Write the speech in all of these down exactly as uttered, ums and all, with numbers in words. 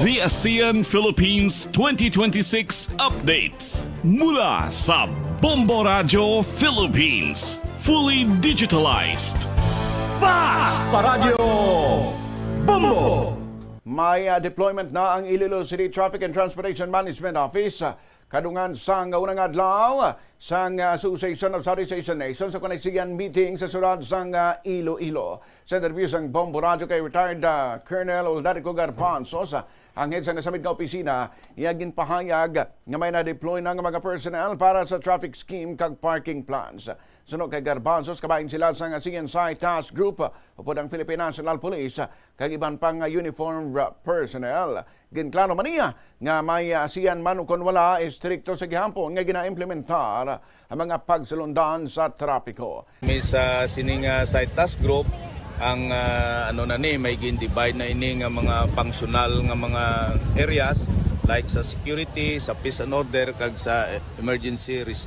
The ASEAN Philippines twenty twenty-six updates mula sa Bombo Radio Philippines. Fully digitalized. Fast Paradyo Bombo! May ah, deployment na ang Iloilo City Traffic and Transportation Management Office, ah, kadungan sang unang adlaw sang ah, Association of Southeast Asian Nations sa kunay siyan meeting sa siyudad sang ah, Iloilo. Sa interview sang Bombo Radio kay retired ah, Colonel Uldarico Garbanzos, ah, ang head sa nasamit nga opisina, iya ginpahayag nga may na-deploy na nga mga personnel para sa traffic scheme kag parking plans. Suno kay Garbanzos, kabahin sila sang ASEAN Site Task Group, upod ang Philippine National Police, kag iban pa nga uniform personnel. Ginklaro man niya nga may ASEAN man ukon wala, estrikto sa gihapon nga ginaimplementar ang mga pagsulundan sa trapiko. Kami sa sining ah, site task group, ang ah, ano na ni, may gin-divide na ini nga mga functional nga mga areas, like sa security, sa peace and order, kag sa emergency res-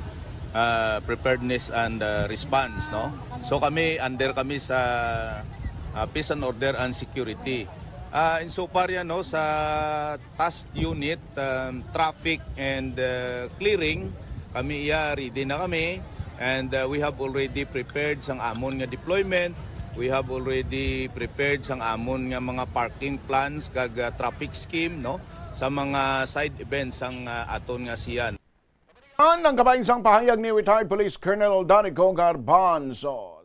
ah, preparedness and ah, response, no? So kami, under kami sa ah, peace and order and security. Ah, insofar yan, no, sa task unit, um, traffic and uh, clearing, kami iya, ready na kami. And uh, we have already prepared sang amon nga deployment. We have already prepared sang amon nga mga parking plans kag uh, traffic scheme, no, sa mga side events sang uh, aton nga ASEAN. Yan ang kabahin sang pahayag ni retired Police Colonel Danico Garbanzo.